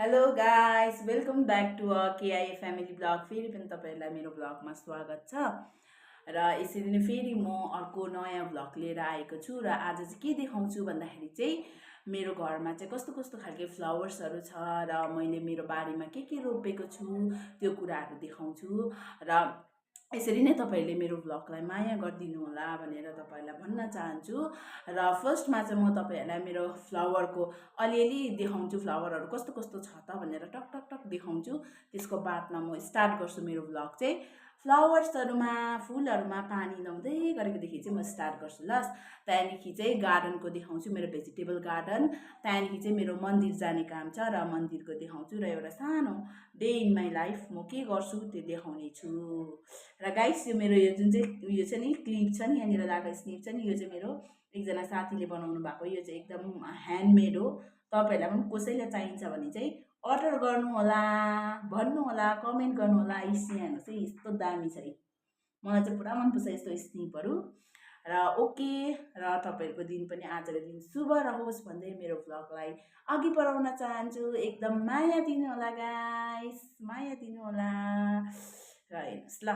Hello guys, welcome back to KI family blog. फेरि पनि तपाईँहरूलाई मेरो ब्लगमा स्वागत छ। र यसरी नै फेरि म अर्को नयाँ ब्लग लिएर आएको छु। र आज चाहिँ के देखाउँछु भन्दाखेरि चाहिँ मेरो घरमा चाहिँ कस्तो कस्तो खालके फ्लावर्सहरू छ र मैले मेरो बारीमा के रोपेको छु त्यो कुराहरू देखाउँछु। र यसरी नै तपाईँहरूले मेरो ब्लगलाई माया गरिदिनु होला भनेर तपाईँहरूलाई भन्न चाहन्छु। र फर्स्टमा चाहिँ म तपाईँहरूलाई मेरो फ्लावरको अलिअलि देखाउँछु, फ्लावरहरू कस्तो कस्तो छ त भनेर टक टक टक देखाउँछु। त्यसको बादमा म स्टार्ट गर्छु मेरो ब्लग चाहिँ। फ्लावर्सहरूमा फुलहरूमा पानी लाउँदै गरेकोदेखि चाहिँ म स्टार्ट गर्छु ल। त्यहाँदेखि चाहिँ गार्डनको देखाउँछु, मेरो भेजिटेबल गार्डन। त्यहाँदेखि चाहिँ मेरो मन्दिर जाने काम छ र मन्दिरको देखाउँछु, र एउटा सानो डे इन माई लाइफ म के गर्छु त्यो देखाउने छु। र गाइस, यो मेरो यो जुन चाहिँ उयो छ नि, क्लिप छ नि, यहाँनिर लगाएको स्निप छ नि, यो चाहिँ मेरो एकजना साथीले बनाउनु भएको। यो चाहिँ एकदम ह्यान्डमेड हो। तपाईँहरूलाई पनि कसैलाई चाहिन्छ भने चाहिँ अर्डर गर्नु होला, भन्नु होला, कमेन्ट गर्नु होला। हेर्नुहोस् है, यस्तो दामी छ है, मलाई चाहिँ पुरा मनपर्छ यस्तो स्निपहरू। र ओके, र तपाईँहरूको दिन पनि आजको दिन शुभ रहोस् भन्दै मेरो भ्लगलाई अघि बढाउन चाहन्छु। एकदम माया दिनु होला गाइस, माया दिनु होला। र हेर्नुहोस् ल।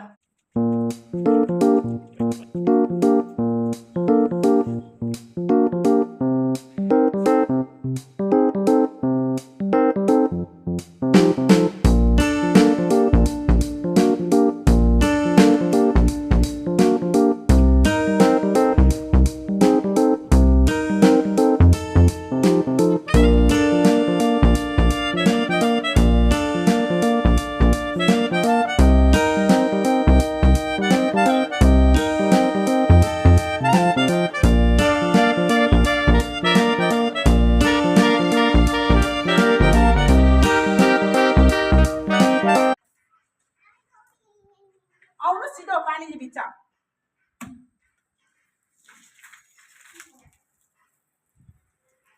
आउनुहोस् छिटो, पानीले भिज्छ।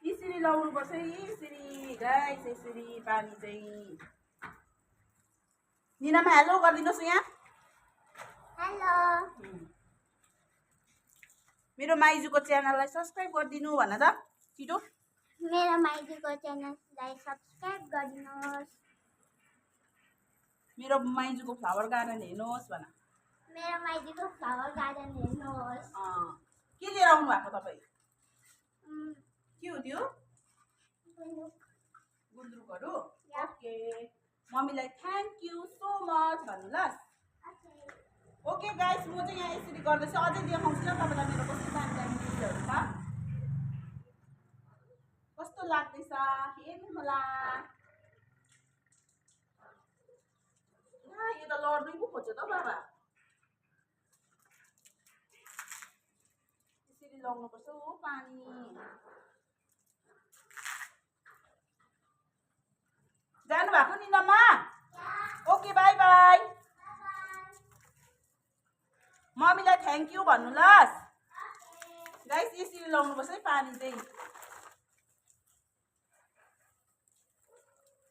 यसरी लाउनुपर्छ है, यसरी गाइस, यसरी पानी चाहिँ। निनामा हेलो गरिदिनुहोस् यहाँ। हेलो, मेरो माइजूको च्यानललाई सब्सक्राइब गरिदिनु भन त छिटो। मेरो माइतीको च्यानललाई सब्सक्राइब गरिदिनुहोस्। मेरो माइजूको फ्लावर गार्डन हेर्नुहोस् भन। मेरो माइतीको फ्लावर गार्डन हेर्नुहोस्। के लिएर आउनु भएको तपाईँ? के हो त्यो? गुन्द्रुकहरू? ओके, मम्मीलाई थ्याङ्क यू सो मच भन्नु ल। ओके गाइस, म चाहिँ यहाँ यसरी गर्दैछु, अझै देखाउँछु ल तपाईँलाई मेरो कस्तो दामी दामी चिजहरू छ, कस्तो लाग्दैछ हेर्नु होला। यो त लड्दै पो खोज्छ त बाबा। यसरी लाउनुपर्छ हो पानी। जानु भएको निनामा? Okay, bye bye. मम्मीलाई थ्याङ्क यू भन्नु ल गाइस। यसरी लाउनुपर्छ है पानी चाहिँ।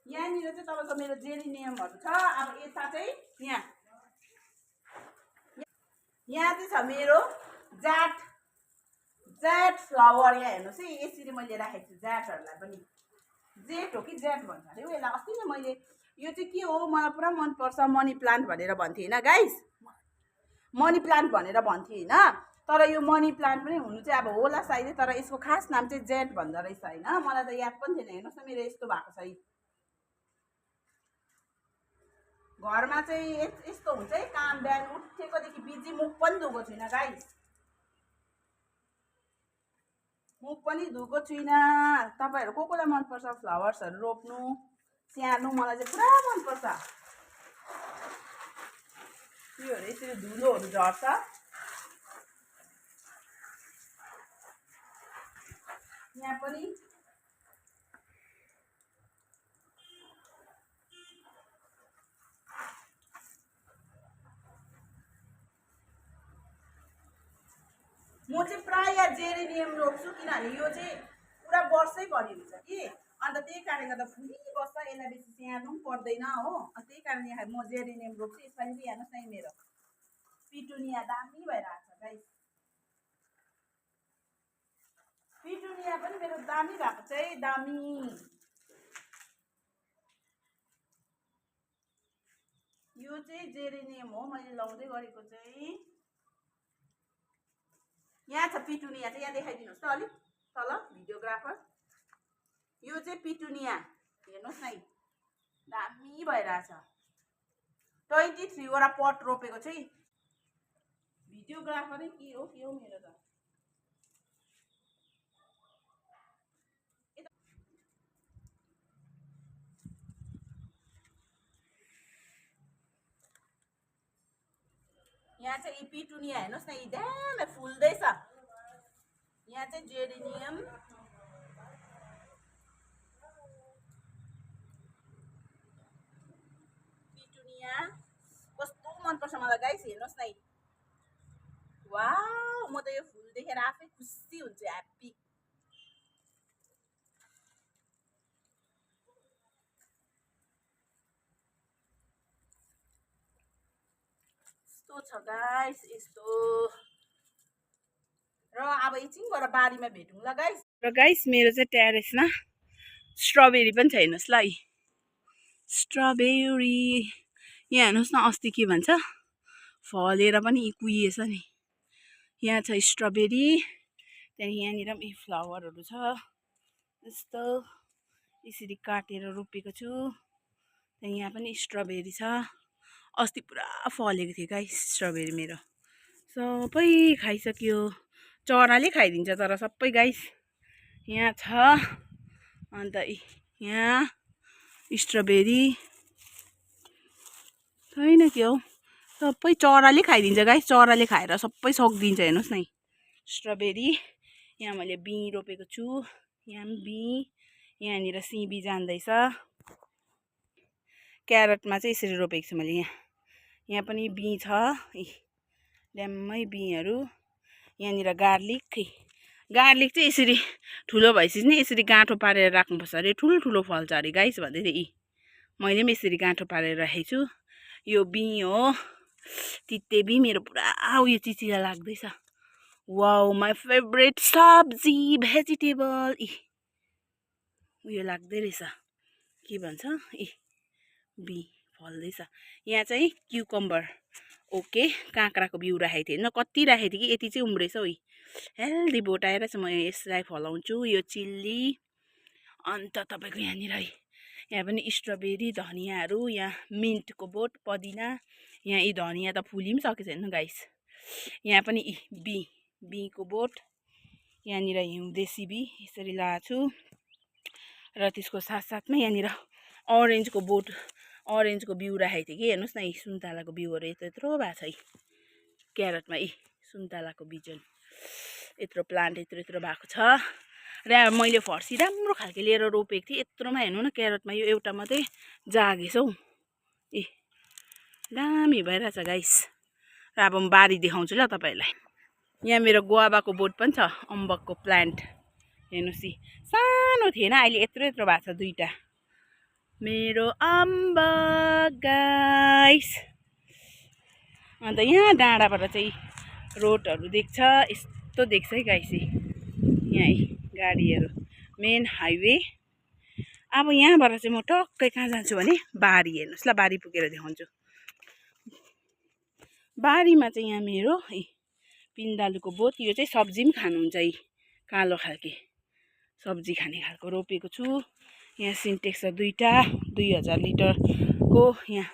यहाँनिर चाहिँ तपाईँको मेरो जेरिनियमहरू छ। अब यता चाहिँ यहाँ चाहिँ छ मेरो जाट फ्लावर। यहाँ हेर्नुहोस् है, यसरी मैले राखेको छु जाटहरूलाई पनि। जेट हो कि ज्याट भन्छ अरे हौ यसलाई। अस्ति नै मैले यो चाहिँ के हो, मलाई पुरा मनपर्छ, मनी प्लान्ट भनेर भन्थेँ होइन गाइस, मनी प्लान्ट भनेर भन्थेँ होइन। तर यो मनी प्लान्ट पनि हुनु चाहिँ अब होला सायदै, तर यसको खास नाम चाहिँ जेट भन्दो रहेछ होइन। मलाई त याद पनि थिएन। हेर्नुहोस् न, मेरो यस्तो भएको छ है। घरमा चाहिँ यस्तो हुन्छ है, काम बिहान उठेकोदेखि बिजी। मुख पनि धुएको छुइनँ गाइस, मुख पनि धुएको छुइनँ। तपाईँहरू कोलाई मनपर्छ फ्लावर्सहरू रोप्नु, स्याहार्नु? मलाई चाहिँ पुरा मनपर्छ। त्योहरू यसरी धुलोहरू झर्छ। यहाँ पनि म चाहिँ प्रायः जेरिनियम रोप्छु, किनभने यो चाहिँ पुरा वर्षैभरि हुन्छ कि, अन्त त्यही कारणले गर्दा फुलिबस्छ। यसलाई बेसी स्याहार्नु पनि पर्दैन हो। त्यही कारणले म जेरिनियम रोप्छु। यसपालि चाहिँ हेर्नुहोस् न, मेरो पिटुनिया दामी भइरहेको छ गाइस। पिटुनिया पनि मेरो दामी भएको छ है, दामी। यो चाहिँ जेरेनियम हो मैले लाउँदै गरेको चाहिँ। यहाँ छ पिटुनिया चाहिँ, यहाँ देखाइदिनुहोस् त अलिक तल भिडियोग्राफर। यो चाहिँ पिटुनिया हेर्नुहोस् न, दामी भइरहेछ। 23 वटा पट रोपेको चाहिँ। भिडियोग्राफरै के हो मेरो त। यहाँ चाहिँ पिटुनिया हेर्नुहोस् न, यी ड्याम फुल्दैछ। यहाँ चाहिँ जेरेनियम, पिटुनिया कस्तो मनपर्छ मलाई गाइस, हेर्नुहोस् न। वाउ, म त यो फुल देखेर आफै खुसी हुन्छु, ह्याप्पी। यस्तो छ गाइस, यस्तो। र अब एकछिनबाट बारीमा भेटौँ ल गाइस। र गाइस मेरो चाहिँ टेरेसमा स्ट्रबेरी पनि छ, हेर्नुहोस् ल। स्ट्रबेरी यहाँ हेर्नुहोस् न, अस्ति के भन्छ फलेर पनि कुहिएछ नि। यहाँ छ स्ट्रबेरी, त्यहाँदेखि यहाँनिर पनि फ्लावरहरू छ यस्तो, यसरी काटेर रोपेको छु। त्यहाँदेखि यहाँ पनि स्ट्रबेरी छ। अस्ति पुरा फलेको थियो गाइस स्ट्रबेरी मेरो, सबै खाइसक्यो। चराले खाइदिन्छ तर सबै गाइस। यहाँ छ, अन्त यहाँ स्ट्रबेरी छैन के हो, सबै चराले खाइदिन्छ गाइस। चराले खाएर सबै सकिदिन्छ, हेर्नुहोस् न। स्ट्रबेरी यहाँ मैले बिँ रोपेको छु, यहाँ पनि बिँ, यहाँनिर सिबी जान्दैछ। क्यारटमा चाहिँ यसरी रोपेको छु मैले। यहाँ पनि बिँ छ, ड्याम्मै बिँहरू। यहाँनिर गार्लिक चाहिँ यसरी ठुलो भएपछि नै यसरी गाँठो पारेर राख्नुपर्छ अरे, ठुल्ठुलो फल्छ अरे गाइस भन्दै थियो। मैले पनि यसरी गाँठो पारेर राखेको छु। यो बिँ हो, तिते बिँ, मेरो पुरा उयो चिचिला लाग्दैछ। वाउ, माई फेभरेट सब्जी भेजिटेबल। उयो लाग्दै रहेछ, के भन्छ बिँ फल्दैछ। यहाँ चाहिँ क्युकम्बर, ओके, काँक्राको बिउ राखेको थिएँ, कति राखेको थिएँ कि यति चाहिँ उम्रेछ है। हेल्दी बोटाएर चाहिँ म यसलाई फलाउँछु। यो चिल्ली, अन्त तपाईँको यहाँनिर यहाँ पनि स्ट्रबेरी, धनियाँहरू, यहाँ मिन्टको बोट, पुदिना। यहाँ यी धनियाँ त फुली पनि सकेछ हेर्नु गाइस। यहाँ पनि बिँको बोट, यहाँनिर हिउँदेशी बिँ यसरी लगाएको छु। र त्यसको साथसाथमा यहाँनिर अरेन्जको बोट, अरेन्जको बिउ राखेको थिएँ कि, हेर्नुहोस् न। सुन्तलाको बिउहरू यत्रो भएको छ। क्यारटमा सुन्तलाको बिजन यत्रो प्लान्ट यत्रो भएको छ। र मैले फर्सी राम्रो खालको लिएर रोपेको थिएँ, यत्रोमा हेर्नु न, क्यारटमा यो एउटा मात्रै जागेछ हौ। दामी भइरहेछ गाइस। र अब म बारी देखाउँछु ल तपाईँहरूलाई। यहाँ मेरो गुवाबाको बोट पनि छ, अम्बकको प्लान्ट हेर्नुहोस्। सानो थिएन, अहिले यत्रो भएको छ, दुईटा मेरो अम्बक गाइस। अन्त यहाँ डाँडाबाट चाहिँ रोडहरू देख्छ, यस्तो देख्छ है गाइस। यहाँ गाडीहरू, मेन हाइवे। अब यहाँबाट चाहिँ म टक्कै कहाँ जान्छु भने बारी, हेर्नुहोस् ल, बारी पुगेर देखाउँछु। बारीमा चाहिँ यहाँ मेरो पिँडालुको बोट, यो चाहिँ सब्जी पनि खानुहुन्छ, कालो खालके सब्जी खाने खालको रोपेको छु। यहाँ सिन्टेक्स छ दुईटा, 2000 लिटरको। यहाँ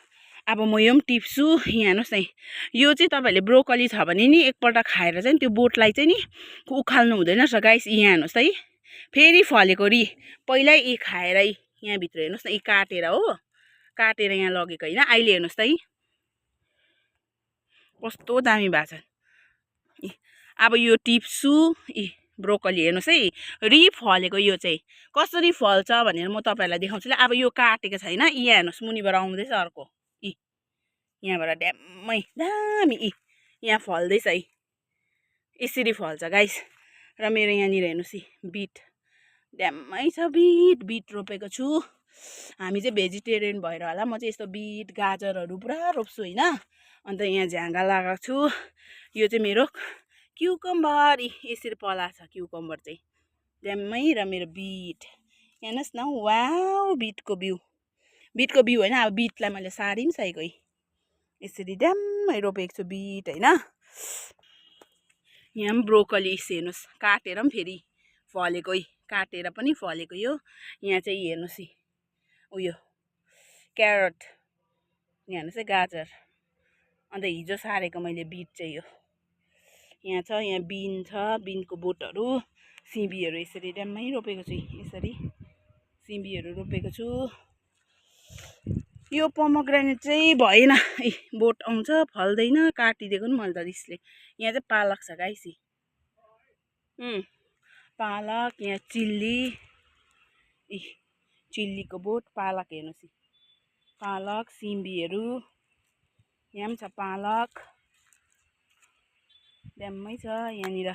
अब म यो पनि टिप्छु। यहाँ हेर्नुहोस् न, यो चाहिँ तपाईँहरूले ब्रोकली छ भने नि एकपल्ट खाएर चाहिँ त्यो बोटलाई चाहिँ नि उखाल्नु हुँदैन रहेछ गाइस। यहाँ हेर्नुहोस् त, फेरि फलेको पहिल्यै खाएर यहाँभित्र हेर्नुहोस् न, काटेर हो, काटेर यहाँ लगेको होइन। अहिले हेर्नुहोस् त, कस्तो दामी भएको छ। अब यो टिप्छु। ब्रोकली हेर्नुहोस् है, फलेको यो चाहिँ कसरी फल्छ भनेर म तपाईँहरूलाई देखाउँछु ल। अब यो काटेको छैन, यहाँ हेर्नुहोस् मुनिबाट आउँदैछ अर्को, यहाँबाट ड्याम्मै दामी यहाँ फल्दैछ है, यसरी फल्छ गाइस। र मेरो यहाँनिर हेर्नुहोस् बिट ड्याम्मै छ, बिट रोपेको छु। हामी चाहिँ भेजिटेरियन भएर होला, म चाहिँ यस्तो बिट गाजरहरू पुरा रोप्छु होइन। अन्त यहाँ झ्याङ्गा लगाएको छु। यो चाहिँ मेरो क्युकम्बर, यसरी पलाएको छ क्युकम्बर चाहिँ ड्याम्मै। र मेरो बिट हेर्नुहोस् न, वाउ, बिटको बिउ होइन, अब बिटलाई मैले सारी पनि सकेको है। यसरी ड्याम्मै रोपेको छु बिट होइन। यहाँ पनि ब्रोकली हेर्नुहोस् काटेर पनि फेरि फलेको है, काटेर पनि फलेको यो। यहाँ चाहिँ हेर्नुहोस् है उयो क्यारट, यहाँ हेर्नुहोस् है गाजर, अन्त हिजो सारेको मैले बिट चाहिँ यो यहाँ छ। यहाँ बिन छ, बिनको बोटहरू, सिमीहरू यसरी ड्याम्मै रोपेको छु। यसरी सिमीहरू रोपेको छु। यो पोमोग्रेनेट चाहिँ भएन, बोट आउँछ फल्दैन, काटिदिएको नि मैले त रिसले। यहाँ चाहिँ पालक छ गाइस, पालक, यहाँ चिल्ली, चिल्लीको बोट, पालक हेर्नुहोस्, पालक, सिमीहरू, यहाँ पनि छ पालक ड्याम्मै छ। यहाँनिर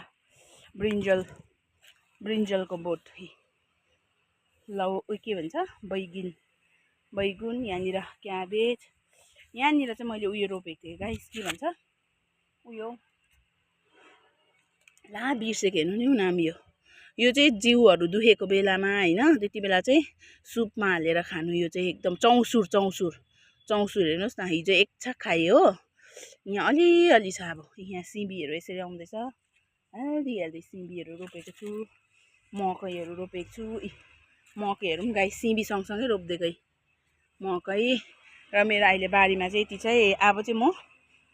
ब्रिन्जलको बोट, के भन्छ बैगुन, यहाँनिर क्याबेज। यहाँनिर चाहिँ मैले उयो रोपेको थिएँ गाइस, के भन्छ उयो ला बिर्सेको, हेर्नु नि नाम। यो चाहिँ जिउहरू दुखेको बेलामा होइन, त्यति बेला चाहिँ सुपमा हालेर खानु। यो चाहिँ एकदम चौसुर हेर्नुहोस् न, हिजो एक छाक खाएँ हो। यहाँ अलिअलि छ। अब यहाँ सिमीहरू यसरी आउँदैछ, हेल्दी सिमीहरू रोपेको छु। मकैहरू रोपेको छु। मकैहरू पनि गाई सिमी सँगसँगै रोपिदिएकै मकै। र मेरो अहिले बारीमा चाहिँ यति चाहिँ। अब चाहिँ म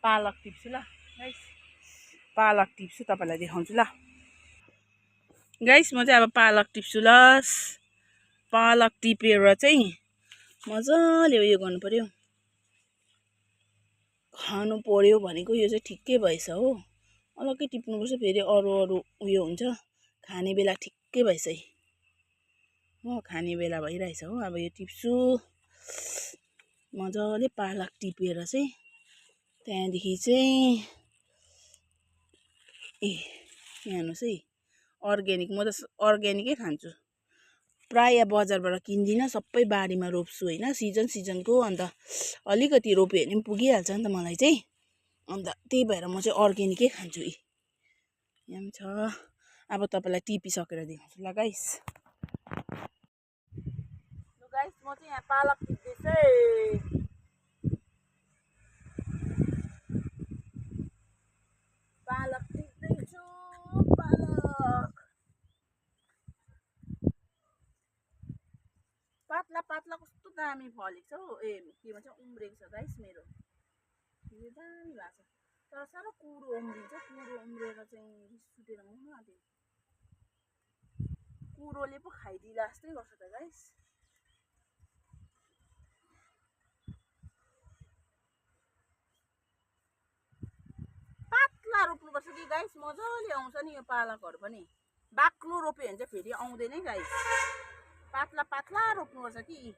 पालक टिप्छु ल गाइस, पालक टिप्छु, तपाईँलाई देखाउँछु ल गाइस। म चाहिँ अब पालक टिप्छु ल। पालक टिपेर चाहिँ मजाले उयो गर्नु पर्यो, खानु पर्यो भनेको यो चाहिँ ठिक्कै भएछ हो। अलग्गै टिप्नुपर्छ, फेरि अरू उयो हुन्छ। खाने बेला ठिक्कै भएछ है हो, खाने बेला भइरहेछ हो। अब यो टिप्छु मजाले पालक टिपेर चाहिँ। त्यहाँदेखि चाहिँ यहाँ हेर्नुहोस् है, अर्ग्यानिक, म त अर्ग्यानिकै खान्छु। प्रायः बजारबाट किन्दिनँ, सबै बारीमा रोप्छु होइन, सिजनको। अन्त अलिकति रोप्यो भने पनि पुगिहाल्छ नि त मलाई चाहिँ। अन्त त्यही भएर म चाहिँ अर्ग्यानिकै खान्छु। यहाँ पनि छ। अब तपाईँलाई टिपिसकेर देखाउँछु ल गाइस। म चाहिँ यहाँ पालक टिप्दैछु। पालक टिप्दैछु, पालक पातला पातला कस्तो दामी फलेको छ हौ। के भन्छ उम्रेको छ गाइस मेरो, यो दामी भएको छ। तर साह्रो कुरो उम्रिन्छ, कुरो उम्रेर चाहिँ रिस उठेर आउनु आँट्यो। कुरोले पो खाइदिला जस्तै गर्छ त गाइस। पातला रोप्नुपर्छ कि गाइस, मजाले आउँछ नि यो पालकहरू पनि। बाक्लो रोप्यो भने चाहिँ फेरि आउँदैन है गाइस, पातला पातला रोप्नुपर्छ कि।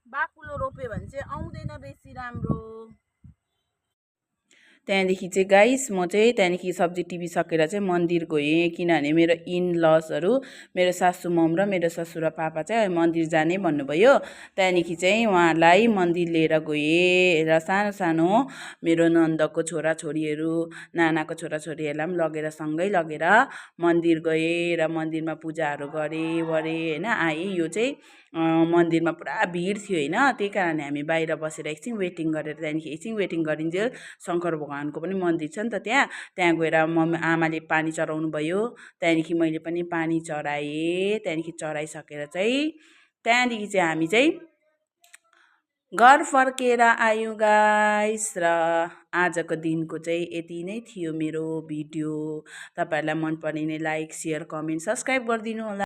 बाक्लो रोप्यो भने चाहिँ आउँदैन बेसी राम्रो। त्यहाँदेखि चाहिँ गाइस म चाहिँ त्यहाँदेखि सब्जी टिपिसकेर चाहिँ मन्दिर गएँ, किनभने मेरो इनलसहरू, मेरो सासु मम र मेरो ससुरा पापा चाहिँ मन्दिर जाने भन्नुभयो। त्यहाँदेखि चाहिँ उहाँहरूलाई मन्दिर लिएर गएँ र सानो सानो मेरो नन्दको छोराछोरीहरू, नानाको छोराछोरीहरूलाई पनि लगेर सँगै लगेर मन्दिर गएँ र मन्दिरमा पूजाहरू गरेँ होइन आएँ। यो चाहिँ मन्दिरमा पुरा भिड थियो होइन, त्यही कारणले हामी बाहिर बसेर एकछिन वेटिङ गरेर, त्यहाँदेखि एकछिन वेटिङ गरिन्जेल शङ्कर भगवानको पनि मन्दिर छ नि त त्यहाँ गएर आमाले पानी चढाउनु भयो। त्यहाँदेखि मैले पनि पानी चढाएँ। त्यहाँदेखि चढाइसकेर चाहिँ त्यहाँदेखि चाहिँ हामी चाहिँ घर फर्केर आयौँ गाइस। र आजको दिनको चाहिँ यति नै थियो मेरो भिडियो। तपाईँहरूलाई मन पर्ने लाइक, सेयर, कमेन्ट, सब्सक्राइब गरिदिनु होला।